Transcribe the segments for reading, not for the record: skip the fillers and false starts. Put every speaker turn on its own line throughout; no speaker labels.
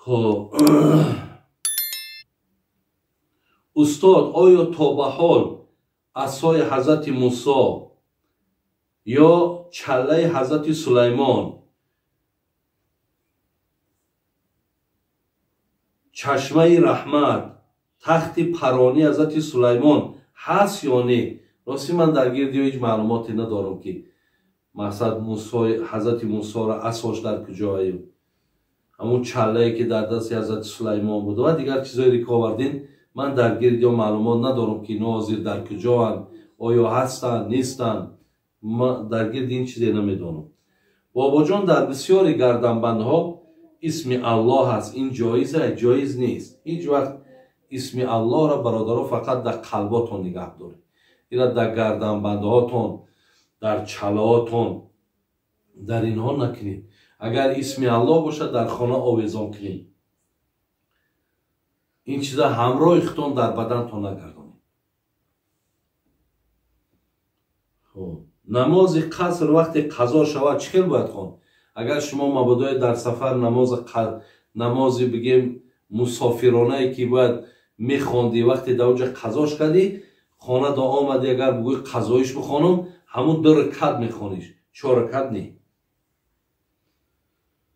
Хоб, устод, оё то ба ҳол асои ҳазрати Мусо ё чаллаи ҳазрати Сулаймон, чашмаи раҳмат, тахти паронии ҳазрати Сулаймон ҳаст ё не? Рости ман дар гирди ҳеҷ маълумоте надорам, ки мақсад ҳазрати Мусоро асош дар куҷоаю, ҳамун чаллае ки дар дасти ҳазрати Сулаймон буд ва дигар чизое ки овардин, ман дар гирди он маълумот надорам, ки ино ҳозир дар куҷоанд, оё ҳастанд, нестанд. Ман дар гирди ин чизе намедонам. Бобоҷон, дар бисёри гарданбандҳо исми Аллоҳ ҳаст, ин ҷоиз аст? Ҷоиз нест. Ҳеҷ вақт исми Аллоҳро, бародаро, фақат дар қалботон нигаҳ доред. Ира дар гарданбандҳотон, дар чалаотон, дар инҳо накунед. Агар исми Аллоҳ бошад, дар хона овезон кунед. Ин чиза ҳамроҳи худтон дар бадантон нагардонед. Хоб, намози қаср вақте қазо шавад чӣ хел бояд хонд? Агар шумо мабодое дар сафар намози бигем мусофиронае ки бояд мехондӣ, вақте дар онҷа қазош кардӣ, хона до омадӣ, агар бигӯӣ қазоиш бихонам, ҳамун 2 ракат мехониш, 4 ракат не.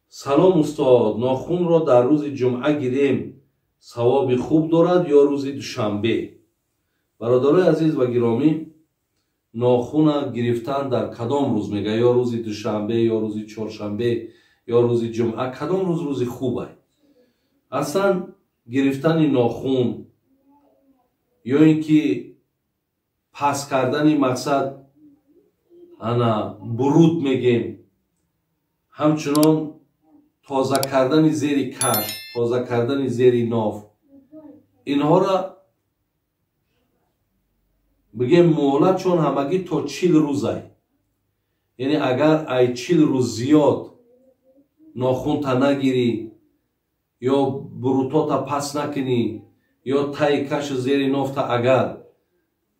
Салом устод, нохунро дар рӯзи ҷумъа гирем савоби хуб дорад ё рӯзи душанбе? Бародарои азиз ва гиромӣ, нохуна гирифтан дар кадом рӯз мега? Ё рӯзи душанбе, ё рӯзи чоршанбе, ё рӯзи ҷумъа, кадом рӯз рӯзи хуб аст? Аслан гирифтани нохун ё ин ки пас кардани мақсад ана буруд мегем, ҳамчунон тоза кардани зери каш, тоза кардани зери ноф, инҳоро бигем муҳлат чун ҳамагӣ то 40 рӯзай. Яъне агар ай 40 рӯз зиёд нохунта нагирӣ ё бурутота пас накунӣ ё таи кашу зери нофта агар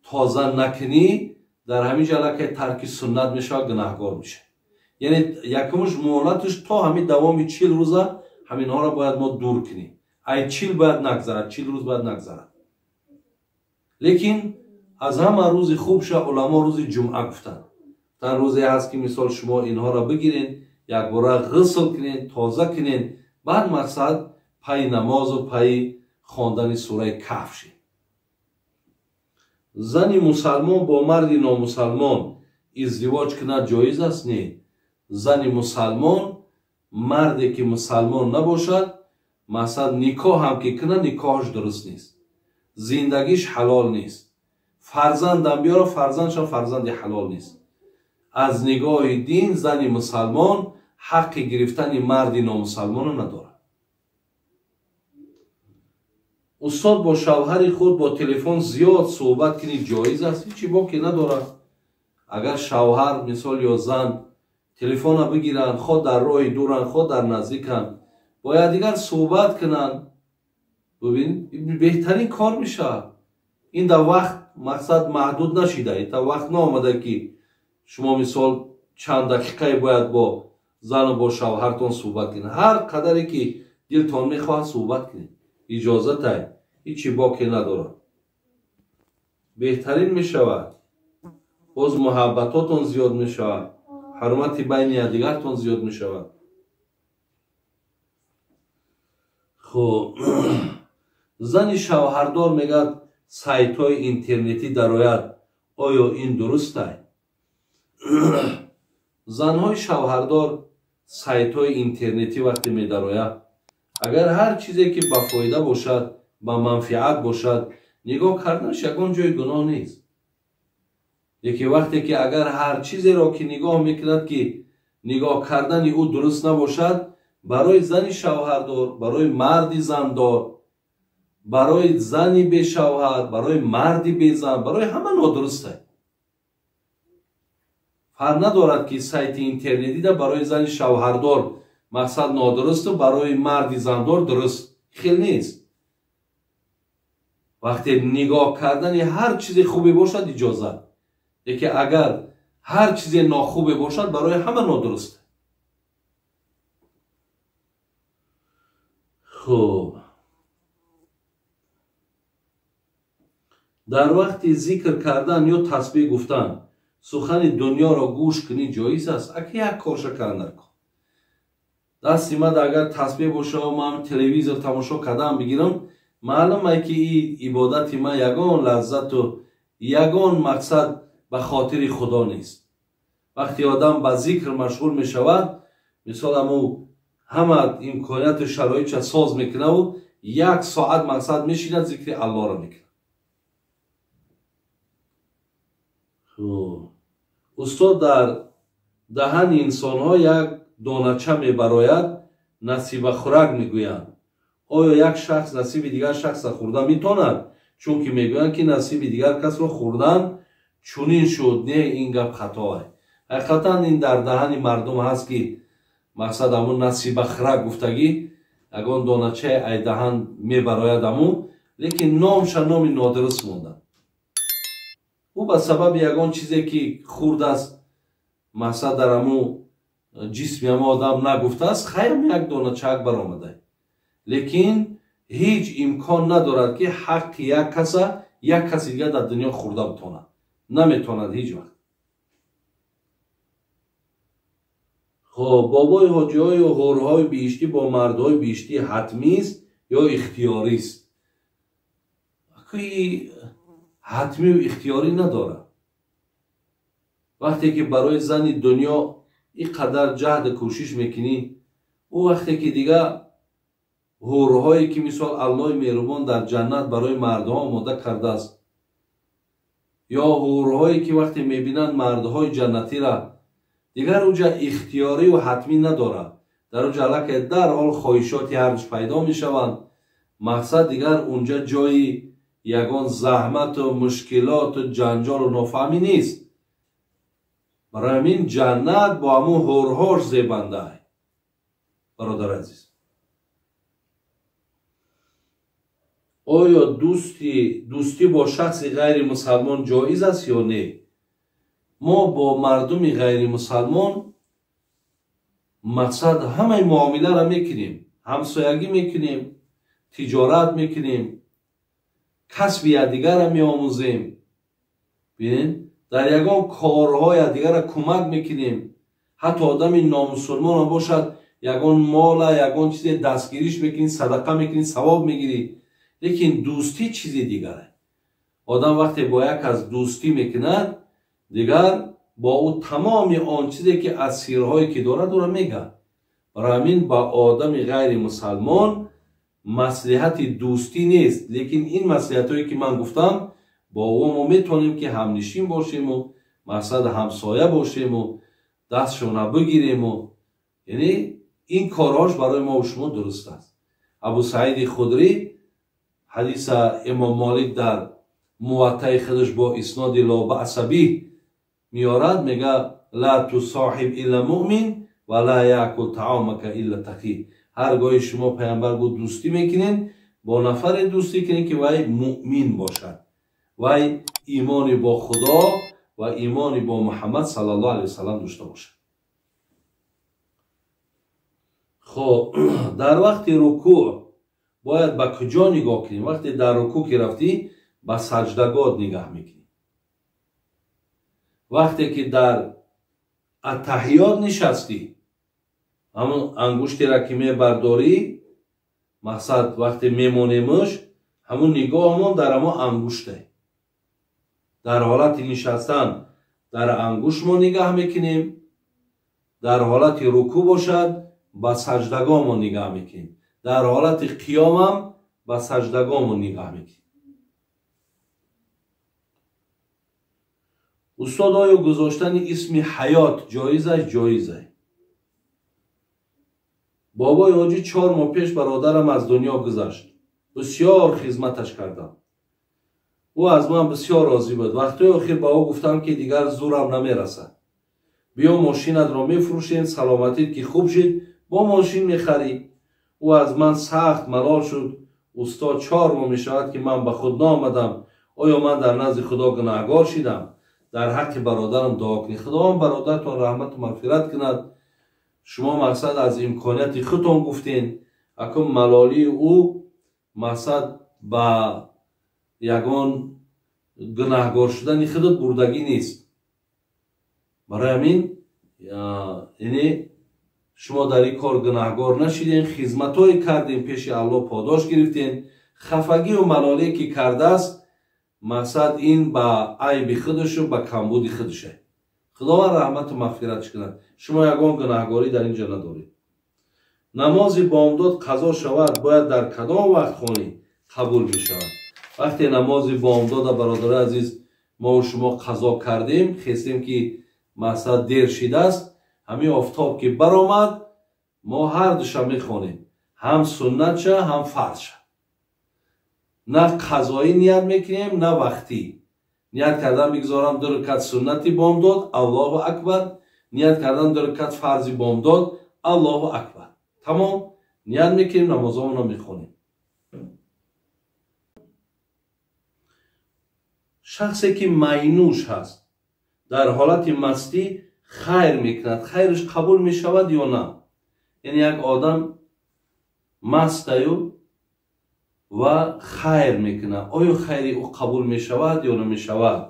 тоза накунӣ, дар ҳамин ҷо аллакай тарки суннат мешавад, гунаҳгор мешавад. Яъне якумш муҳлаташ то ҳамин давоми 40 рӯза ҳаминҳоро бояд мо дур кунем. Ай 40 бояд нагзарад, 40 рӯз бояд нагзарад. Лекин аз ҳама рӯзи хубша уламо рӯзи ҷумъа гуфтанд. Тан рӯзе ҳаст ки мисол шумо инҳоро бигирен, якбора ғусл кунен, тоза кунен, баъд мақсад пайи намозу пайи хондани сураи Каҳф шед. Зани мусалмон бо марди номусалмон издивоҷ кунад ҷоиз аст? Не. Зани мусалмон марде ки мусалмон набошад, мақсад никоҳ ҳам ки кунад, никоҳаш дуруст нест, зиндагиш ҳалол нест, фарзандам биёра, фарзандшам фарзанди ҳалол нест. Аз нигоҳи дин зани мусалмон ҳаққи гирифтани марди номусалмонро надорад. Устод, бо шавҳари худ бо телефон зиёд суҳбат кунӣ ҷоиз аст? Ҳеҷи боке надорад. Агар шавҳар мисол ё зан телефона бигиранд, хо дар роҳи дуранд, хо дар наздиканд, бо якдигар суҳбат кунанд, бибин, беҳтарин кор мешавад. Ин дар вақт мақсад маҳдуд нашида, ин та вақт наомада ки шумо мисол чанд дақиқае бояд бо зану бо шавҳартон суҳбат кунед. Ҳар қадаре ки дилтон мехоҳад суҳбат кунед, иҷозатай, ҳеҷи боке надорад. Беҳтарин мешавад, боз муҳаббатотон зиёд мешавад, ҳурмати байни якдигартон зиёд мешавад. Хуб, зани шавҳардор мегӯяд сайтҳои интернетӣ дарояд, оё ин дуруст аст? Занҳои шавҳардор сайтҳои интернетӣ вақте медарояд, агар ҳар чизе ки ба фоида бошад, ба манфиат бошад, нигоҳ карданаш ягон ҷои гуноҳ нест. Лекин вақте ки агар ҳар чизеро ки нигоҳ мекунад ки нигоҳ кардани ӯ дуруст набошад, барои зани шавҳардор, барои марди зандор, барои зани бешавҳар, барои марди безан, барои ҳама нодуруст аст. Фарқ надорад ки сайти интернетида барои зани шавҳардор мақсад нодурусту барои марди зандор дуруст, хел нест. Вақте нигоҳ кардани ҳар чизе хубе бошад иҷозат, лекин агар ҳар чизе нохубе бошад барои ҳама нодуруст. Хуб, дар вақти зикр кардан ё тасбеҳ гуфтан сухани дунёро гӯш кунӣ ҷоиз аст? Аки як корша кардан кун. Дасти ман агар тасбеҳ боша, ман телевизор тамошо кардан бигирам, маълум е ки ин ибодати ман ягон лаззату ягон мақсад ба хотири Худо нест. Вақте одам ба зикр машғул мешавад, мисол аму ҳама имконияту шароитша соз мекунаву як соат мақсад мешинад, зикри Аллоҳро мекунад. Устод, дар даҳани инсонҳо як донача мебарояд, насибахӯрак мегӯянд. Оё як шахс насиби дигар шахсро хӯрда метавонад? Чунки мегӯянд ки насиби дигар касро хӯрдан чунин шуд. Не, ин гап хатоа. Ҳақиқатан ин дар даҳани мардум ҳаст ки мақсад ҳамун насибахӯрак гуфтагӣ ягон доначаи ай даҳан мебарояд ҳамун, лекин номша номи нодуруст монданд. Ӯ ба сабаби ягон чизе ки хурдааст, мақсад дар ҳамун ҷисми ҳамон одам нагуфтааст, хайр як доначаак баромада. Лекин ҳеҷ имкон надорад ки ҳаққи як каса як каси дигар дар дунё хӯрда битонад. Наметавонад ҳеҷ вақт. Хоб, бобои ҳоҷиҳою ҳурҳои биҳиштӣ бо мардҳои биҳиштӣ ҳатмист ё ихтиёрист? Ҳатмию ихтиёрӣ надорад. Вақте ки барои зани дунё ин қадар ҷаҳду кӯшиш мекунӣ, ӯ вақте ки дигар ҳурҳое ки мисол Аллоҳи меҳрубон дар ҷаннат барои мардҳо омода кардааст, ё ҳурҳое ки вақте мебинанд мардҳои ҷаннатира, дигар уҷа ихтиёриву ҳатмӣ надорад. Дар уҷа аллакай дарҳол хоҳишоти ҳардуш пайдо мешаванд. Мақсад дигар унҷа ҷои ягон заҳмату мушкилоту ҷанҷолу нофаҳмӣ нест. Барои ҳамин ҷаннат бо ҳамун ҳурҳош зебанда. Бародари азиз, оё дӯстӣ бо шахси ғайримусалмон ҷоиз аст ё не? Мо бо мардуми ғайримусалмон мақсад ҳамаи муомиларо мекунем, ҳамсоягӣ мекунем, тиҷорат мекунем, касби якдигарро меомӯзем, бинед, дар ягон корҳо якдигарро кӯмак мекунем. Ҳатто одами номусулмонам бошад, ягон мола, ягон чизе дастгириш мекунӣ, садақа мекунӣ, савоб мегирӣ. Лекин дӯстӣ чизи дигаре. Одам вақте бо як кас дӯстӣ мекунад, дигар бо ӯ тамоми он чизе ки аз сирҳое ки дорад, ӯро мегӯяд. Барои ҳамин ба одами ғайримусалмон маслиҳати дӯстӣ нест. Лекин ин маслиҳатҳое ки ман гуфтам, бо ӯ мо метавонем ки ҳамнишин бошему, мақсад ҳамсоя бошему, дастшона бигирему. Яъне ин корҳош барои мо шумо дуруст аст. Абу Саиди Худрӣ ҳадиса Имом Молик дар муваттаи худаш бо исноди ло баъса биҳ меорад, мега ла тусоҳиб илла муъмин ва ла яъкул таомака илла тақӣ. Ҳар гоҳи шумо пайғамбар гуфт дӯстӣ мекунед, бо нафаре дӯстӣ кунед ки вай муъмин бошад, вай имони бо Худо ва имони бо Муҳаммад саллаллоҳу алайҳи васаллам дошта бошад. Хоб, дар вақти рукӯъ бояд ба куҷо нигоҳ кунем? Вақте дар рукӯъ ки рафтӣ, ба саҷдагоҳ нигоҳ мекунӣ. Вақте ки дар аттаҳиёт нишастӣ, ҳамон ангуштеро ки мебардорӣ, мақсад вақте мемонемш, ҳамон нигоҳмон дар ҳамон ангуште. Дар ҳолати нишастан дар ангушт мо нигоҳ мекунем, дар ҳолати рукӯъ бошад ба саҷдагоҳ мо нигоҳ мекунем, дар ҳолати қиёмам ба саҷдагоҳ мо нигоҳ мекунем. Устод, оё гузоштани исми ҳаёт ҷоиз аст? Ҷоиз аст. Бобои ҳоҷӣ 4 моҳ пеш бародарам аз дунё гузашт. Бисёр хизматаш кардам. Ӯ аз ман бисёр розӣ буд. Вақтҳои охир ба ӯ гуфтам ки дигар зурам намерасад. Биё мошинатро мефурӯшем, саломатит ки хуб шид, бо мошин мехарӣ. Ӯ аз ман сахт малол шуд. Устод, 4 моҳ мешавад ки ман ба худ наомадам. Оё ман дар назди Худо гунаҳгор шидам? Дар ҳаққи бародарам дуо кунед. Худованд бародаратон раҳмату мағфират кунад. Шумо мақсад аз имконияти худтон гуфтен, Акун малолии ӯ мақсад ба ягон гунаҳгор шудани худат бурдагӣ нест. Барои ҳамин яъне шумо дар ин кор гунаҳгор нашидем, хизматҳое кардем, пеши Аллоҳ подош гирифтем. Хафагию малолие ки кардааст, мақсад ин ба айби худашу ба камбуди худаше. Худованд раҳмату мағфиратш кунад. Шумо ягон гунаҳгорӣ дар ин ҷо надоред. Намози бомдод қазо шавад, бояд дар кадом вақт хонӣ қабул мешавад? Вақте намози бомдода, бародари азиз, мо шумо қазо кардем, хестем ки мақсад дер шидааст, ҳамин офтоб ки баромад, мо ҳар душа мехонем, ҳам суннатша, ҳам фарзша. На қазоӣ ният мекунем, на вақтӣ. Ният кардан бигзорам 2 ракат суннати бомдод, Аллоҳу акбар. Ният кардан 2 ракат фарзи бомдод, Аллоҳу акбар. Тамом, ният мекунем, намозҳоро мехонем. Шахсе ки майнӯш ҳаст, дар ҳолати мастӣ хайр мекунад, хайраш қабул мешавад ё на? Яъне як одам мастаю ва хайр мекунад, оё хайри ӯ қабул мешавад ё намешавад?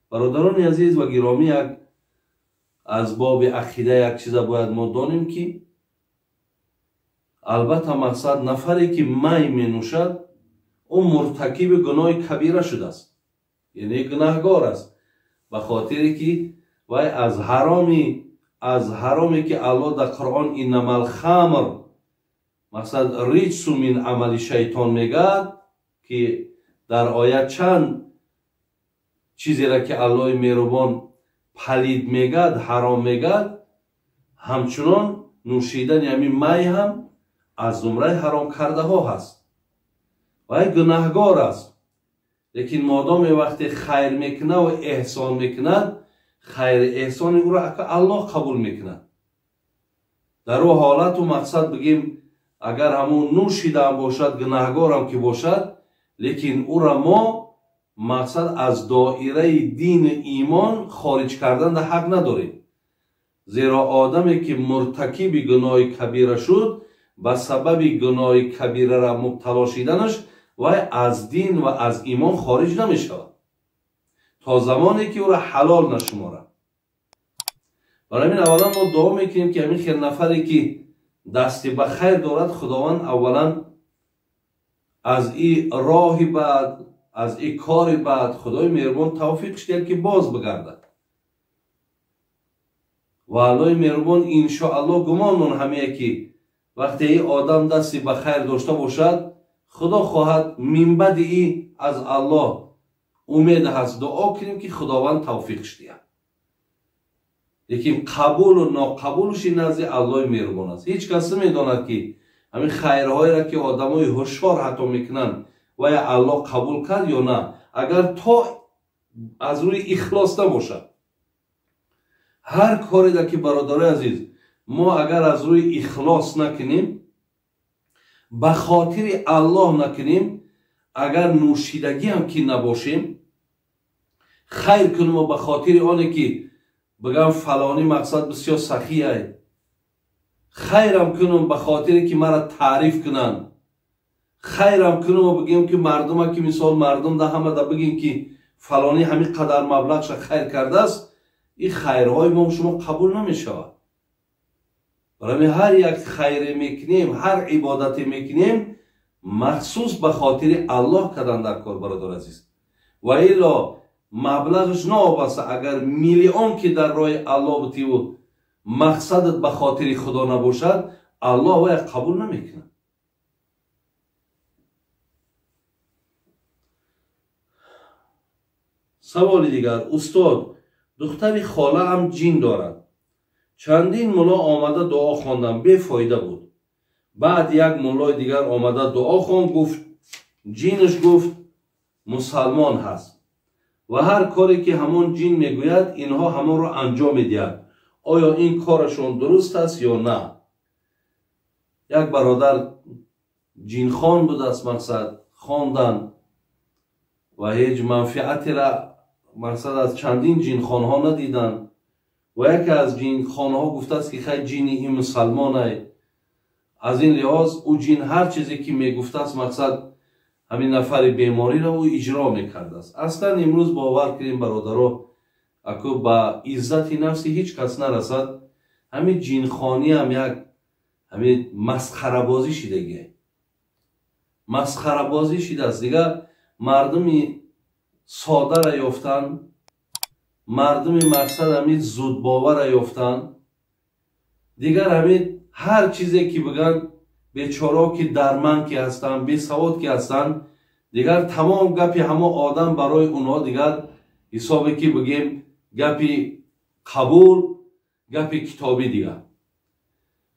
Бародарони азиз ва гиромӣ, як аз боби ақида як чиза бояд мо донем, ки албатта мақсад нафаре ки май менӯшад, ӯ муртакиби гуноҳи кабира шудааст, яъне гунаҳгор аст, ба хотире ки вай аз ҳароме ки Аллоҳ дар Қуръон иннамал хамр, мақсад риҷсу мин амали шайтон мегӯяд, ки дар оят чанд чизеро ки Аллоҳи меҳрубон палид мегӯяд, ҳаром мегӯяд, ҳамчунон нӯшидани ҳамин май ҳам аз зумраи ҳаром кардаҳо ҳаст. Вай гунаҳгор аст, лекин модоме вақте хайр мекунад ва эҳсон мекунад, хайри эҳсони ӯро Аллоҳ қабул мекунад. Дар ӯ ҳолату мақсад бигем, агар ҳамун нӯшидаам бошад, гунаҳгорам ки бошад, лекин ӯра мо мақсад аз доираи дину имон хориҷ кардан дар ҳақ надорем. Зеро одаме ки муртакиби гуноҳи кабира шуд, ба сабаби гуноҳи кабирара мубтало шиданаш вай аз дин ва аз имон хориҷ намешавад то замоне ки ӯро ҳалол нашуморад. Барои ҳамин аввалан мо дуо мекунем, ки ҳамин хел нафаре ки дасти ба хайр дорад, Худованд аввалан аз и роҳи бад, аз и кори бад Худои меҳрубон тавфиқш диҳад, ки боз бигардад. Ва Аллоҳи меҳрубон иншоаллоҳ гумонмон ҳамие, ки вақте и одам дасти ба хайр дошта бошад, Худо хоҳад минбаъди и аз Аллоҳ умед ҳаст, дуо кунем, ки Худованд тавфиқш диҳад. Лекин қабулу ноқабулуши назди Аллоҳи меҳрубон аст. Ҳеҷ кас намедонад, ки ҳамин хайрҳоеро ки одамои ҳушёр ҳатто мекунанд, вая Аллоҳ қабул кард ё на, агар то аз рӯи ихлос набошад. Ҳар кореда ки, бародарои азиз, мо агар аз рӯи ихлос накунем, ба хотири Аллоҳ накунем, агар нӯшидагиам ки набошем, хайр кунем ба хотири оне ки бигам фалонӣ мақсад бисёр сахиай, хайрам кунам ба хотире ки мара таъриф кунанд, хайрам кунам бигем ки мардума ки мисол мардум да ҳама да бигем ки фалонӣ ҳамин қадар маблағша хайр кардааст, ин хайрҳои мо шумо қабул намешавад. Барои ҳар як хайре мекунем, ҳар ибодате мекунем, махсус ба хотири Аллоҳ кардан дар кор, бародар азиз. Ва илло маблағш наобаста, агар миллион ки дар роҳи Аллоҳ бутиву мақсадат ба хотири Худо набошад, Аллоҳ вая қабул намекунад. Саволи дигар: устод, духтари холаам ҷин дорад. Чандин мулло омада дуо хондам, бефоида буд. Баъд як муллои дигар омада дуо хонд, гуфт ҷинш гуфт мусалмон ҳаст ва ҳар коре ки ҳамон ҷин мегӯяд, инҳо ҳамонро анҷом медиҳад. Оё ин корашон дуруст аст ё на? Як бародар ҷинхон будааст, мақсад хондан ва ҳеҷ манфиатеро мақсад аз чандин ҷинхонҳо надиданд. Ва яке аз ҷинхонҳо гуфтааст, ки хай ҷини ин мусалмонай, Аз ин лиҳоз ӯ ҷин ҳар чизе ки мегуфтааст, мақсад ҳамин нафари бемориро ӯ иҷро мекардааст. Аслан имрӯз бовар кунем, бародаро, аку ба иззати нафси ҳеҷ кас нарасад. Ҳамин ҷинхониам як ҳамин масхарабозӣ шидагие, масхарабозӣ шидааст. Дигар мардуми содара ёфтан, мардуми мақсад ҳамин зудбовара ёфтан. Дигар ҳамин ҳар чизе ки бигӯянд, бечорао ки дарманд ки ҳастанд, бесавод ки ҳастанд, дигар тамом гапи ҳамо одам барои онҳо дигар ҳисобе ки бигем гапи қабул, гапи китобӣ дигар.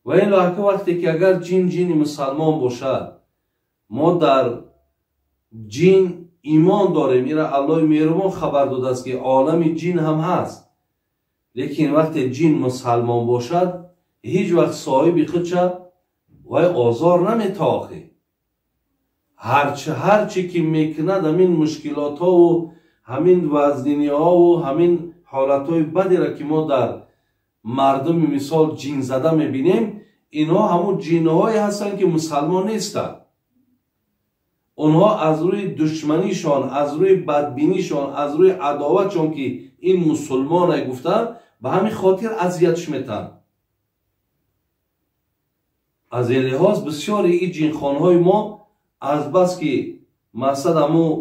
Ва ин лаҳка вақте ки агар ҷин ҷини мусалмон бошад, мо дар ҷин имон дорем. Ира Аллоҳи меҳрубон хабар додааст, ки олами ҷин ҳам ҳаст. Лекин вақте ҷин мусалмон бошад, ҳеҷ вақт соҳиби худша вай озор наметоохӣ. Ҳарчи ки мекунад, ҳамин мушкилотҳову ҳамин вазниниҳову ҳамин ҳолатҳои бадеро ки мо дар мардуми мисол ҷинзада мебинем, инҳо ҳамун ҷинҳое ҳастанд, ки мусалмон нестанд. Онҳо аз рӯи душманишон, аз рӯи бадбинишон, аз рӯи адоватшон, ки ин мусулмоне гуфта, ба ҳамин хотир азиятш метаҳанд. Аз ин лиҳоз бисёри ин ҷинхонҳои мо азбаски мақсад ҳамун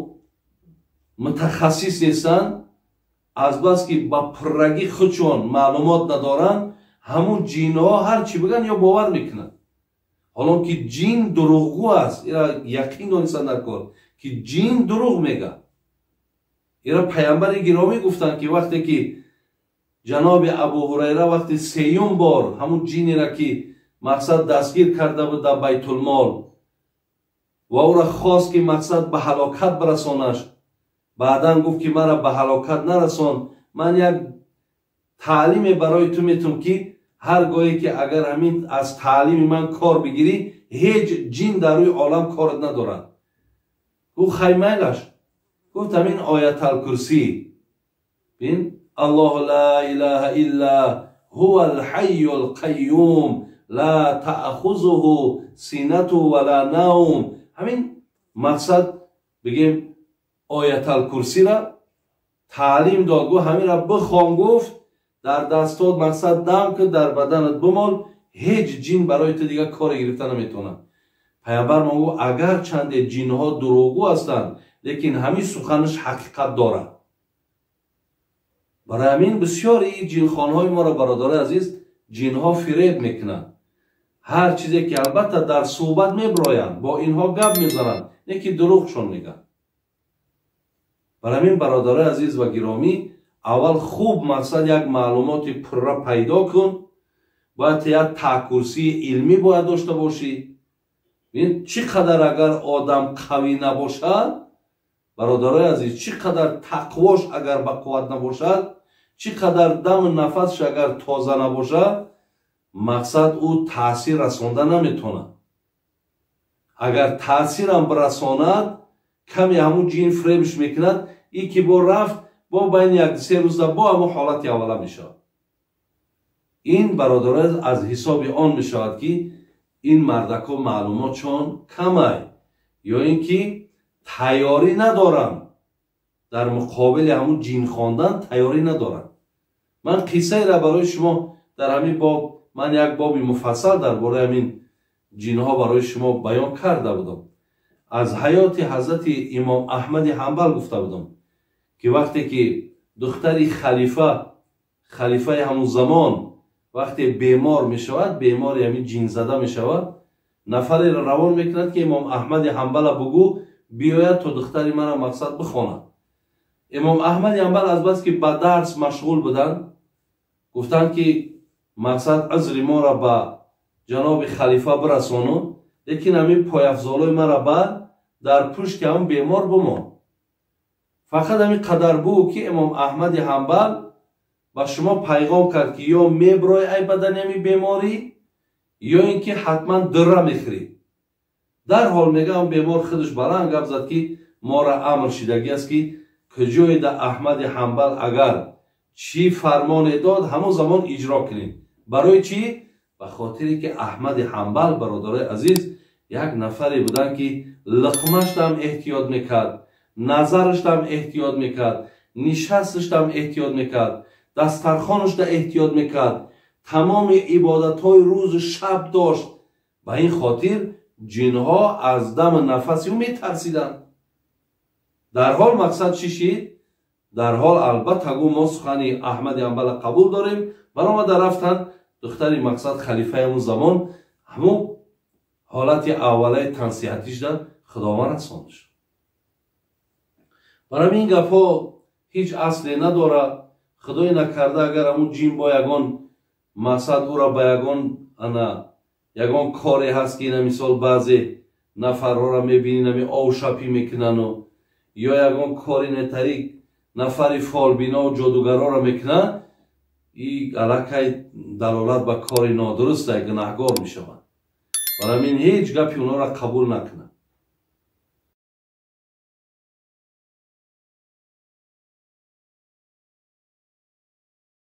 мутахассис нестанд, азбаски ба пуррагӣ худшон маълумот надоранд, ҳамун ҷинҳо ҳар чӣ бигӯянд ё бовар мекунанд. Ҳолон ки ҷин дурӯғгӯ аст, ира яқин донистанд дар кор, ки ҷин дурӯғ мегӯяд. Ира паямбари гиромӣ гуфтанд, ки вақте ки ҷаноби Абу Ҳурайра вақти сеюм бор ҳамун ҷинеро ки мақсад дастгир карда буд дар Байтулмол ва ӯро хост, ки мақсад ба ҳалокат бирасонаш, баъдан гуфт, ки мара ба ҳалокат нарасон, ман як таълиме барои ту метум, ки ҳар гоҳе ки агар ҳамин аз таълими ман кор бигирӣ, ҳеҷ ҷин дар рӯи олам корат надорад. Гуфт: хай, майлаш. Гуфт: ҳамин Ояталкурсӣ бин, Аллоҳу ла илаҳа илла ҳува алҳайю алқайюм, ла таъхузуҳу синату ва ла навм. Ҳамин мақсад бигем Ояталкурсира таълим дод. Гуфт: ҳаминра бихон, гуфт, дар дастот мақсад дам ки дар баданат бимол, ҳеҷ ҷин барои ту дигар коре гирифта наметавонад. Паямбар мо гуфт: агар чанде ҷинҳо дурӯғгӯ ҳастанд, лекин ҳамин суханаш ҳақиқат дорад. Барои ҳамин бисёри ҷинхонҳои моро, бародарои азиз, ҷинҳо фиреб мекунанд. Ҳар чизе ки албатта дар суҳбат мебироянд, бо инҳо гап мезананд, не ки дурӯғшон мегӯянд. Барои ҳамин, бародарои азиз ва гиромӣ, аввал хуб мақсад як маълумоти пурра пайдо кун. Бояд як таъкурсии илмӣ бояд дошта бошӣ. Чӣ қадар агар одам қавӣ набошад, бародарои азиз, чӣ қадар тақвош агар ба қувват набошад, чӣ қадар даму нафасш агар тоза набошад, мақсад ӯ таъсир расонда наметавонад. Агар таъсирам бирасонад, каме ҳамун ҷин фиребш мекунад, и ки бо рафт, бо байни як-се рӯза бо ҳамун ҳолати аввала мешавад. Ин, бародарои, аз ҳисоби он мешавад, ки ин мардакҳо маълумотшон камай ё ин ки тайёрӣ надоранд, дар муқобили ҳамун ҷин хондан тайёрӣ надоранд. Ман қиссаеро барои шумо дар ҳамин боб, ман як боби муфассал дар бораи ҳамин ҷинҳо барои шумо баён карда будам. Аз ҳаёти ҳазрати имом Аҳмади Ҳанбал гуфта будам, ки вақте ки духтари халифа, халифаи ҳамун замон, вақте бемор мешавад, бемори ҳамин ҷинзада мешавад, нафареро равон мекунад, ки имом Аҳмади Ҳанбала бугӯ биёяд, то духтари мара мақсад бихонад. Имом Аҳмади Ҳанбал азбаски ба дарс машғул буданд, гуфтанд, ки мақсад узри моро ба ҷаноби халифа бирасону, лекин ҳамин пойафзолои мара бар дар пушти ҳамн бемор бимон. Фақат ҳамин қадар бугӯ, ки имом Аҳмади Ҳанбал ба шумо пайғом кард, ки ё меброи ай бадани ҳамин беморӣ, ё ин ки ҳатман дурра мехӯрӣ. Дарҳол мегӯям, бемор худаш баланд гап зад, ки моро амр шидагӣ аст, ки куҷое да Аҳмади Ҳанбал агар чӣ фармоне дод, ҳамон замон иҷро кунем. Барои чӣ? Ба хотире ки Аҳмади Ҳанбал, бародарои азиз, як нафаре буданд, ки луқмаштам эҳтиёт мекард, назараштам эҳтиёт мекард, нишасташтам эҳтиёт мекард, дастархонашда эҳтиёт мекард, тамоми ибодатҳои рӯзу шаб дошт. Ба ин хотир ҷинҳо аз даму нафаси ӯ метарсиданд. Дар ҳол мақсад чӣ шид? Дар ҳол албатта гу мо сухани Аҳмади Ҳанбала қабул дорем. Баромада рафтанд. Духтари мақсад халифаи ҳамун замон ҳамун ҳолати аввалаи тансиҳатишда Худованд расонд шуд. Барои ин гапҳо ҳеҷ асле надорад. Худое накарда, агар ҳамун ҷин бо ягон мақсад ӯра ба ягон ана ягон коре ҳаст, ки ина мисол баъзе нафарҳоро мебинӣ, нами овшапӣ мекунану ё ягон кори нетарик нафари фолбинову ҷодугарҳоро мекунанд, и аллакай далолат ба кори нодуруста, гунаҳгор мешаванд. Барои ҳамин ҳеҷ гапи онҳоро қабул накунанд.